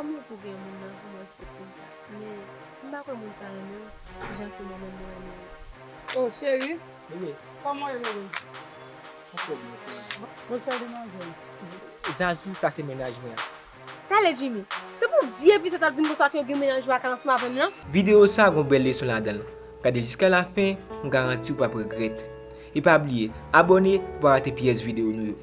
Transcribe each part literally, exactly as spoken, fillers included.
M wè pou gen moun nan pou m respekte l sa. Men, m pa kwè moun sa renmen w jan ke mwen menm mwen renmen w. Oh, cheri. Bebe. Kòman w ye, bebe? Bonswa, demwazèl. Zazou, sa se mennaj mwen an. Tale, Jimmy. Se pou vye visye t ap di m konsa ke w gen mennaj ou ak ansanm avè m nan? Videyo sa gon bèl leson ladan l. Gade l jiska lafen, m garanti w p ap regrèt. E pa bliye, abòne pou pa rate pyès videyo nou yo.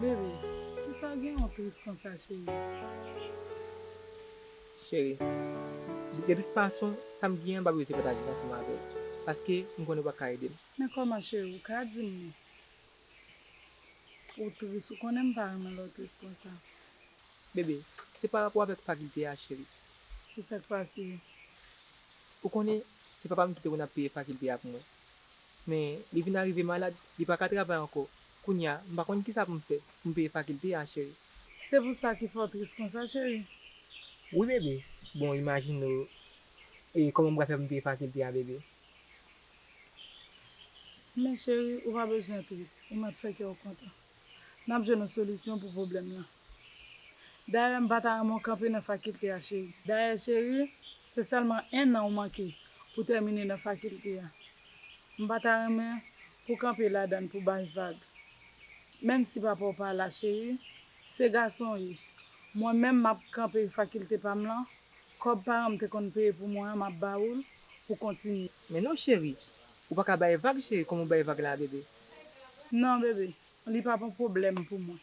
Bebe, kisa w gen w tris konsa, cheri? Cheri, de tout fason, sa m gen an, m pa bezwen pataje l ansanm avè w, paske m konnen w pa ka ede m. Men kòman, cheri, ou ka di m non? Ou tris, ou konnen m pa renmen lè w tris konsa. Bebe, se pa rapò avèk fakilte a, cheri. Kisa k pase? Ou konnen, se papa m ki te konn ap peye fakilte a pou mwen. Men, li vin arive malad, li pa ka travay ankò. Kounye a, m pa konn kisa pou m fè pou m peye fakilte a, cheri. Se pou sa ki fè w tris konsa, cheri? Wi, bebe. Bon, imajine w, e kòman m pral fè pou m peye fakilte a, bebe? Men cheri, ou pa bezwen tris, ou mèt fè kè w kontan. N ap jwenn yon solisyon pou pwoblèm nan. Dayè, m pa ta renmen w kanpe nan fakilte a, cheri. Dayè, cheri, se sèlman en an ou manke pou tèmine nan fakilte a. M pa ta renmen pou w kanpe ladan l pou bay vag. Menm si papa w pa la, cheri, se gason w ye. Mwen menm, m ap kanpe fakilte pa m lan. Kòb paran m te konn peye pou mwen an, m ap ba ou l pou kontinye. Men non, cheri, ou pa ka bay vag, cheri, kòman w bay vag la, bebe? Non, bebe, li p ap yon pwoblèm pou mwen.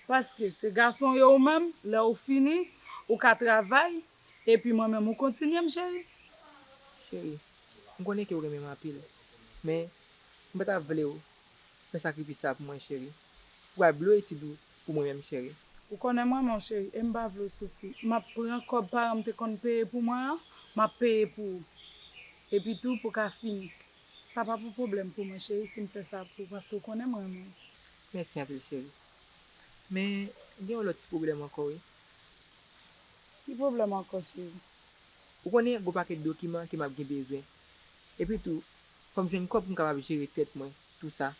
Paske se gason w ye ou menm, lè ou fini, ou ka travay, epi mwen menm ou kontinye m, cheri. Cheri, m konnen ke w renmen m anpil, men m pa ta vle w fè sakrifis sa pou mwen, cheri. Ou pral blowe etid ou pou mwen menm, cheri. Ou konnen m renmen w, cheri, e m pa vle w soufri. M ap pran kòb paran m te konn peye pou mwen an, m ap peye pou ou. Epi tou, pou ka fini. Sa pa pou pwoblèm pou mwen, cheri, si m fè sa pou ou, paske w konnen m renmen w. Mèsi anpil, cheri. Men, gen yon lòt ti pwoblèm ankò, wi. Ki pwoblèm ankò, cheri? Ou konnen, gon pakèt dokiman ke m ap gen bezwen. Epi tou, fò m jwenn kòb pou m kapab jere tèt mwen, tou sa.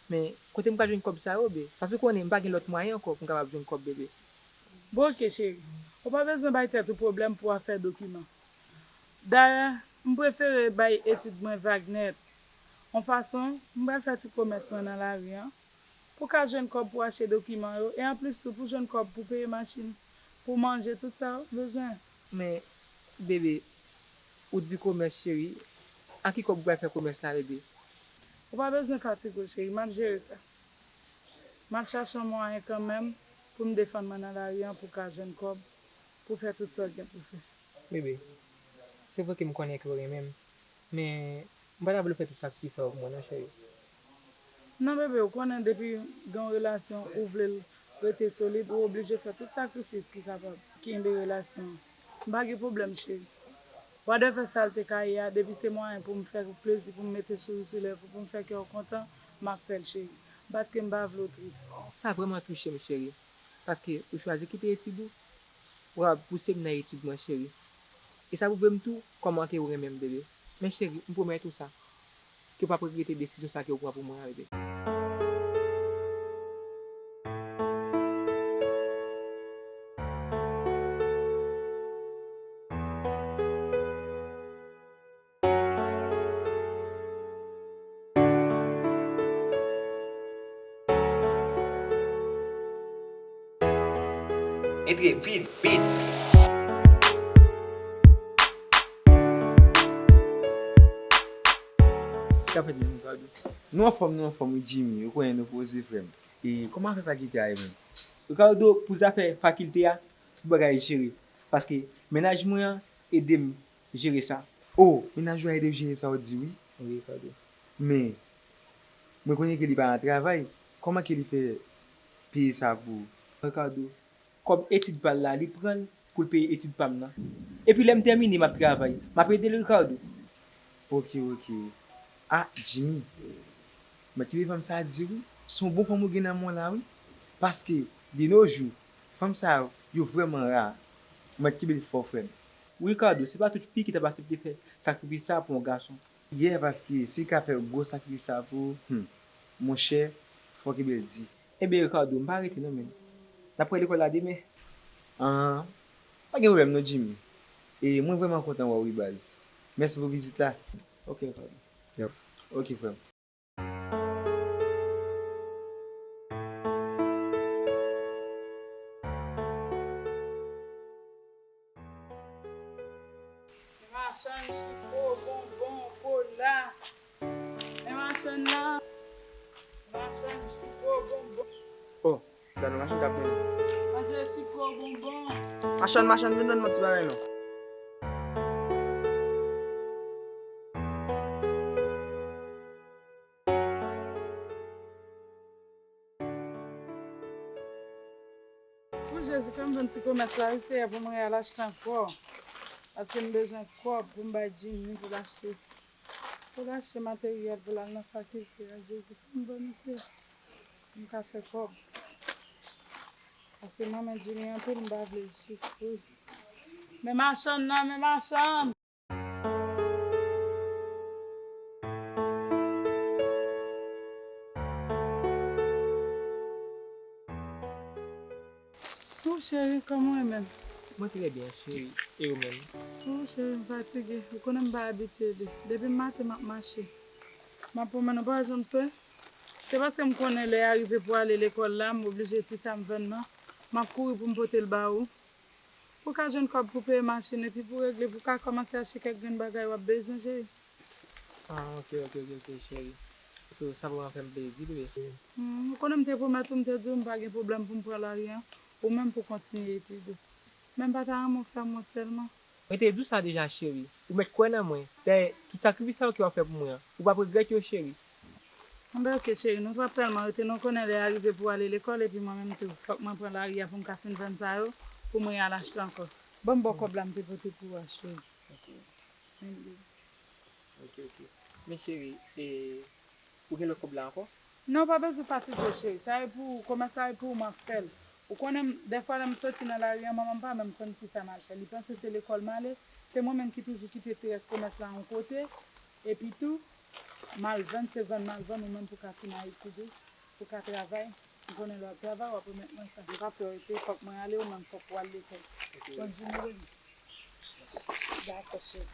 Men, kote m ka jwenn kòb sa yo, bebe? Paske ou konnen, m pa gen lòt mwayen ankò pou m kapab jwenn kòb, bebe. Bon, oke, cheri. Ou pa bezwen bay tèt ou pwoblèm pou afè dokiman. Dayè, m prefere bay etid mwen vag nèt. Yon fason, m pral fè ti komès mwen nan lari an. Pou ka jwenn kòb pou achte dokiman yo, e anplis tou pou jwenn kòb pou peye machin, pou manje, tout sa w bezwen. Men, bebe, ou di komès, cheri, a ki kòb ou pral fè komès la, bebe? Ou pa bezwen fatige w, cheri, m ap jere sa. M ap chache yon mwayen kanmenm pou m defann mwen nan lari an pou ka jwenn kòb pou fè tout sa w gen pou fè. Bebe, se vre ke m konnen ke w renmen m, men m pa ta vle w fè tout sakrifis sa yo pou mwen non, cheri. Non, bebe, ou konnen depi gen yon relasyon, ou vle l rete solid, ou oblije fè tout sakrifis ki kapab kenbe relasyon an. M pa gen pwoblèm, cheri. Wadè fè sa l te ka ye a, depi se mwayen pou m fè ou plezi, pou m mete souri sou lèv ou, pou m fè kè w kontan, m ap fè l, cheri. Paske m pa vle w tris. Sa vrèman touche m, cheri. Paske ou chwazi kite etid ou, w ap pouse m nan etid mwen, cheri. E sa pwouve m tou kòman ke ou renmen m, bebe. Men cheri, m pwomèt ou sa, ke w p ap regrete desizyon sa ke ou pran pou mwen an, bebe. Entre beat, beat. Sa k ap fèt menm, Ricardo? Nou anfòm, nou anfòm, wi, Jimmy. Ou konnen nou poze, frè m. E kòman afè fakilte a ye menm? Ricardo, pou zafè fakilte a, tout bagay jere. Paske mennaj mwen an ede m jere sa. Oh, mennaj ou a ede w jere sa w di wi. Wi, Ricardo. Men, mwen konnen ke li pa nan travay. Kòman ke li fè peye sa pou ou? Ricardo, Kòb etid pa l la, li pran l pou l peye etid pa m nan. Epi lè m tèmine, m ap travay. M ap ede l, Ricardo. Ok, ok. Ah, Jimmy. Mwen kenbe fanm sa a di wi. Se yon bon fanm ou gen nan men w la wi. Paske, de nos jours, fanm sa yo, yo vrèman ra. Mwen kenbe l fò, frè m. Wi, Ricardo, se pa tout fi ki t ap aksepte fè sakrifis sa a pou yon gason. Yeah, paske si l ka fè gwo sakrifis sa a pou ou, hmm, monchè, fò w kenbe l di. Enben, Ricardo, m pa rete non, menn. N ap pran lekòl la demen. An, pa gen pwoblèm non, Jimmy. E mwen vrèman kontan wè w wi, baz. Mèsi pou vizit la. Ok, Ricardo. Yep. Ok, frè m. Men machann chiko, bonbon, kola. Men machann nan. Machann chiko, bonbon. Oh, gade machann k ap mennen. Manje chiko, bonbon. Machann, machann, vin donn mwen ti bagay non. O Jezi, fè m jwenn ti komès la wi, Seyè, pou mwen al achte ankò. Paske m bezwen kòb pou m bay Jimmy pou l achte, pou l achte materyèl pou l al nan fakilte a. Jezi, fè m jwenn, Seyè, pou m ka fè kòb. Paske mwen renmen Jimmy anpil, m pa vle l soufri. Men machann nan, men machann! Tou cheri, kòman w ye menm? Mwen trè byen, cheri. E ou menm? Tou cheri, m fatige. Ou konnen m pa abitye de. Depi maten m ap mache. M ap pwomèn, ou pa wè jan m swe? Se paske m konnen lè a rive pou ale lekòl la, m oblije ti sa m vann nan. M ap kouri pou m pote l ba ou. Pou w ka jwenn kòb pou peye machin, epi pou regle, pou w ka kòmanse achte kèk grenn bagay w ap bezwen, cheri. Ah, ok, ok, ok, ok, cheri. So, sa vrèman fè m plezi, bebe. Hmm, ou konnen m te pwomèt ou, m te di w m pa gen pwoblèm pou m pran lari a, ou menm pou w kontinye etidye. Men m pa ta renmen w fè m wont sèlman. Mwen te di w sa deja, cheri. Ou mèt kwè nan mwen. Dayè, tout sakrifis sa yo ke w ap fè pou mwen an, ou p ap regrèt yo, cheri. Anben, ok, cheri, nou t ap tèlman rete, nou konnen lè a rive pou ale lekòl, epi mwen menm tou, fòk mwen pran lari a pou m ka fin vann sa yo, pou mwen al achte ankò. Ban m ba w kòb la m te pote pou ou a, cheri. Ok. Men li. Ok, ok. Men cheri, e, ou gen lòt kòb la ankò? Non, pa bezwen fatige w, cheri. Sa e pou ou, komès la e pou ou, m ap fè l. Ou konnen, m, dèfwa lè m soti nan lari a, manman m pa menm konn kisa m al fè. Li panse se lekòl m ale, se mwen menm ki toujou kite ti rès komès la yon kote. Epi tou, m al vann, se vann m al vann, ou menm pou ka fin Ayiti tou, pou ka travay. M konnen lè w ap travay, w ap remèt mwen sa. M pa pè w rete, fòk mwen ale, ou menm fòk ou al lekòl. Ok. Bonne journée, baby. Dakò, cheri.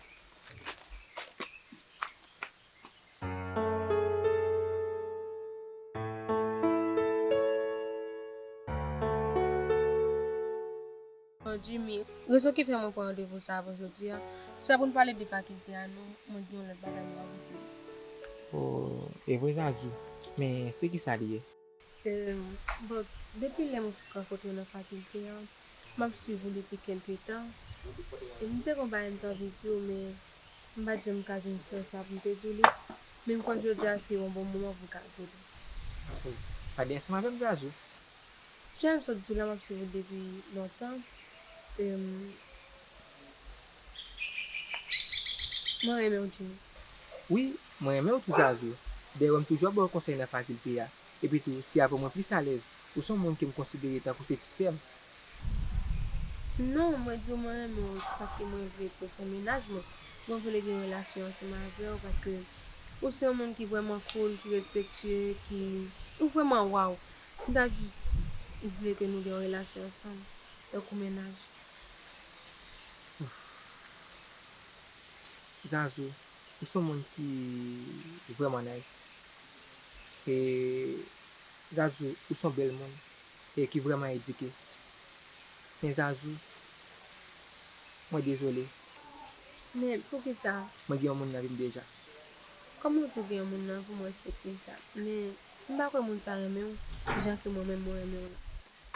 Bon, Jimmy, rezon ki fè mwen pran randevou sa avè w jodi a, se pa pou n pale de fakilte a non, mwen gen yon lòt bagay mwen anvi di w. Oh, e vre Zazou, men se kisa li ye? Em, bon, depi lè mwen rankontre w nan fakilte a, m ap swiv ou depi kèlke tan. E m te gen yon bagay m te anvi di w, men m pa t janm ka jwenn chans sa pou m te di w li. Men m kwè jodi a se yon bon moman pou m ka di w li. Oh, pa de ansanm avè m, Zazou. Jan m sot di w la, m ap swiv ou depi lontan. Em, mwen renmen w, Jimmy. Wi, mwen renmen w tou, Zazou. Dayè, m toujou ap ba w konsèy nan fakilte a. Epi tou, se avè w mwen plis alèz. Ou se yon moun ke m konsidere tankou se ti sè m. Non, mwen di w mwen renmen w, se paske mwen vle pou fè mennaj mwen. Mwen vle gen yon relasyon ansanm avè w, paske ou se yon moun ki vrèman cool, ki respektye, ki, ou vrèman waw. M ta jis vle ke nou gen yon relasyon ansanm, tankou mennaj. Zazou, ou se yon moun ki vrèman nice. E Zazou, ou se yon bèl moun e ki vrèman edike. Men Zazou, mwen dezole. Men poukisa? Mwen gen yon moun nan vi m deja. Kòman w tou gen yon moun nan vi w, mwen respekte sa. Men m pa kwè moun sa renmen w jan ke mwen menm mwen renmen w la.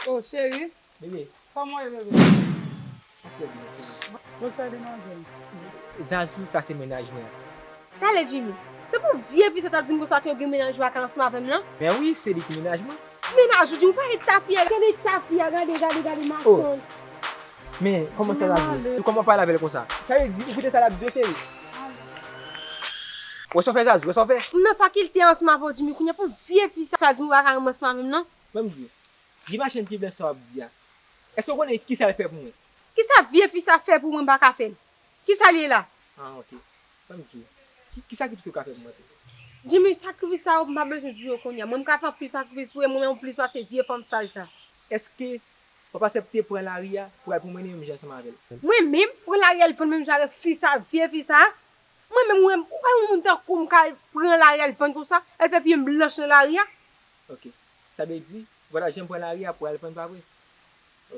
Oh, cheri. Bebe. Kòman w ye, bebe? Trè byen, cheri. Bonswa, demwazèl. Zazou, sa se mennaj mwen. Tande, Jimmy. Se pou vye visye t ap di m konsa ke yo gen mennaj yo ak ansanm avè m nan? Men wi, se li ki mennaj mwen. Mennaj ou, Jimmy, pa eta fi a, gade eta fi a, gade, gade, gade machann. Men, kòman sa l ap di? Kòman w pale avè l konsa? Sa vle di, ou koute sa l ap di, cheri? Wè sa w fè, Zazou, wè sa w fè? M nan fakilte ansanm avè w, Jimmy, kounye a pou vye fi sa, Jimmy, pa ka renmen ansanm avè m, non. Ban m di w, vye machann pye blan sa w ap di a, èske w konnen kisa l fè pou mwen? Kisa vye fi sa fè pou mwen, m pa ka fè l? Kisa l ye la? Ah, ok. Ban m di w, ki, ki sakrifis ou ka fè pou mwen tou? Jimmy, sakrifis sa yo, m pa bezwen di w yo kounye a. Mwen, m ka fè anpil sakrifis pou ou, e mwen menm plis pase vye fanm sal sa. Èske w ap aksepte pran lari a pou al pwomennen menm jan ansanm avè l? Mwen menm, pran lari a al vann menm jan avèk fi sa, vye fi sa? Mwen menm, mwen, ou wè yon moun tankou m ka pran lari a al vann konsa? Al fè pye m blanch nan lari a? Ok. Sa vle di, ou pa t ap janm pran lari a pou al vann, pa vre?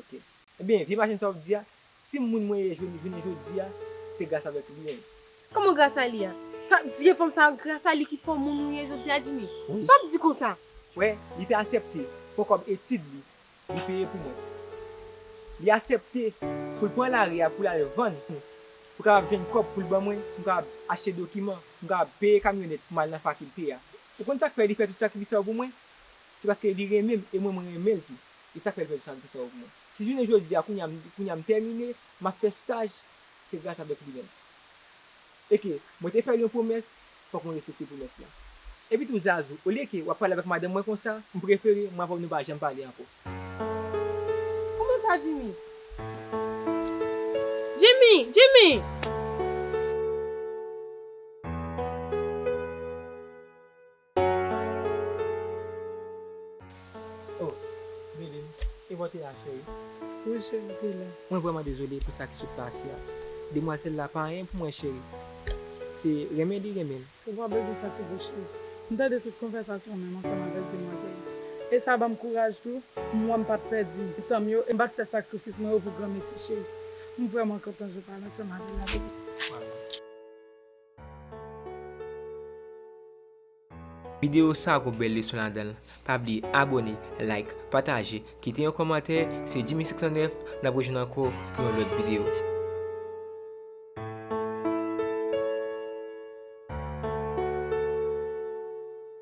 Ok. Ebyen, vye machann sa w ap di a, si m moun mwen ye jodi, jounen jodi a, se gras avèk li menm. Kòman gras a li a? Sa, vye fanm sa, gras a li ki fè w moun ou ye jodi a, Jimmy? Wi. Sa w ap di konsa? Wè, li te aksepte pran kòb etid li, li peye pou mwen. Li aksepte pou l pran lari a pou l al vann, pou l kapab jwenn kòb pou l ban mwen, pou m kapab achte dokiman, pou m kapab peye kamyonèt pou m al nan fakilte a. Ou konn sa k fè li fè tout sakrifis sa yo pou mwen? Se paske li renmen m e mwen, mwen renmen l tou. E sa k fè l fè tout sakrifis sa yo pou mwen. Si jounen jodi a, kounye a, m- kounye a m tèmine, m ap fè staj, se gras avèk li menm. E ke mwen te fè l yon pwomès, fòk mwen respekte pwomès la. Epi tou, Zazou, olye ke w ap pale avèk madanm mwen konsa, m prefere mwen avè w nou pa janm pale ankò. Kòman sa, Jimmy? Jimmy! Jimmy! Oh, Belin, e bò te la, cheri? Wi, cheri, m te la. Mwen vrèman dezole pou sa ki sot pase a. Demwazèl la pa anyen pou mwen, cheri. Se renmen li renmen m. Ou pa bezwen fatige w, cheri. M tande tout konvèsasyon w menm ansanm avèk demwazèl la. E sa ban m kouraj tou, m wè m pa t pèdi tan m yo, e m pa t fè sakrifis mwen yo pou granmesi, cheri. M vrèman kontan jan w pale ansanm avè l la, baby. Videyo sa a gon bèl leson ladan l. Pa bliye abòne, like, pataje, kite yon kòmantè. Se Jimmy senk san nèf, n ap rejwenn ankò pou yon lòt videyo.